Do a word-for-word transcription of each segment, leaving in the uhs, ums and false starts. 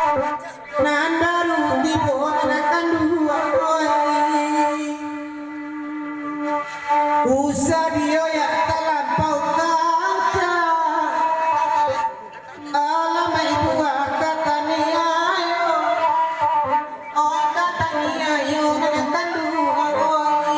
Nan baru tibo nan kanduang, oi. Usah dioyak talampau kancang. Alah, baik buah kataniayo. Oi, kataniayo nan kanduang, oi.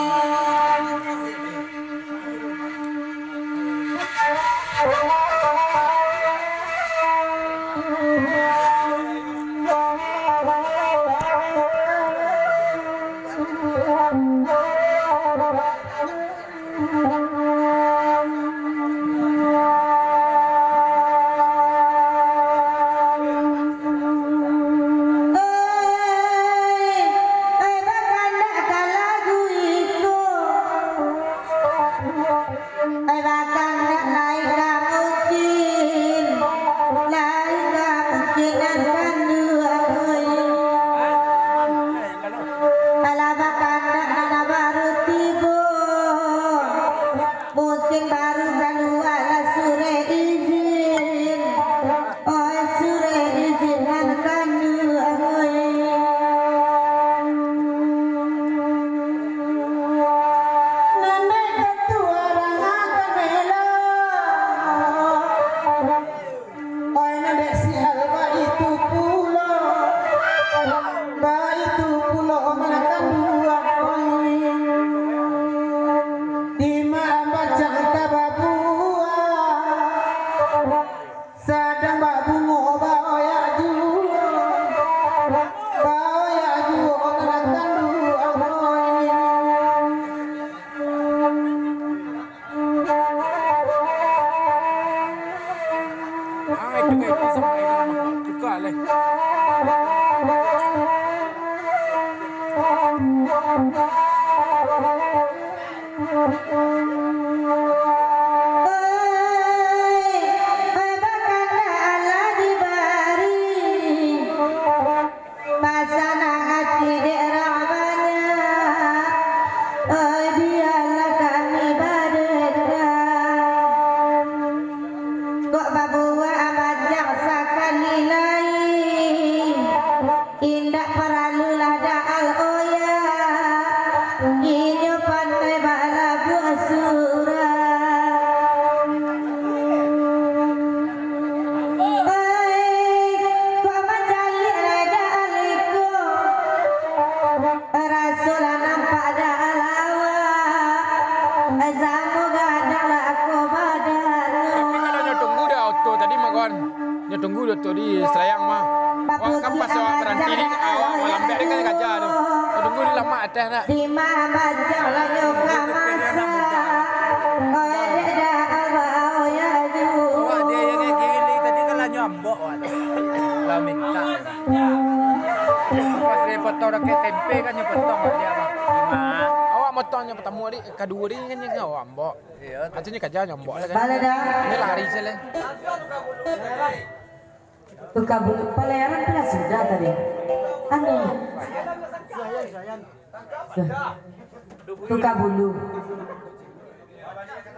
Oi, oi, bakandak ka lagu iko. Oi, bakandak lai ka mungkin, lai ka mungkin nan kanduang, oi. Alah, bakandak nan baru tibo. Mungkin baru kalua lah surek izin. Oi, surek izin nan kanduang, oi. Nan dek katua urang akan melo. Oi, nan dek si Halwa itu pulo. Baitu pulo nan kanduang, oi. Dima ambacang ka babuah, sadang babungo baoyak juo, baoyak juo nan kanduang, oi. Ah, itu kan, itu sampai dah. Tukar lah. Oi, oi, bakandak alah dibari. Pasanang ati dek urang banyak, oi, bialah kami badendam. Kok babuah ambacang sakali lai, indak paralulah daal oyak, inyo pandai balabuah surang. Oi, kok mancaliak lai daal iko. Raso lah nampak daal awak. Samo gadang lah ko badan. Tapi kalau nyo tunggu dah oto tadi mah kawan. Nyo tunggu dah oto di Selayang mah. Wah, kan pas awak baranti ni, awak malambiak ni kan kaja tu. Nyo tunggu di lamak ateh nak. Di ma bajang lah nyo ka masak. Kok dek daal bau ya ju. Awak dia yang kayak gini tadi kan lah nyo ambok awak tu. Lah minta. Pas dia potong rakyat tempe kan nyo potong dia mah. Awak motong nyo pertamo tadi, kaduo tadi kan nyo awak ambok. Iyo. Atunyo kaja nyo ambok lah kan. Bala dah. Ini lari se lah. Tukar bulu palayaran tu lah sudah tadi. Anu. Tukar bulu.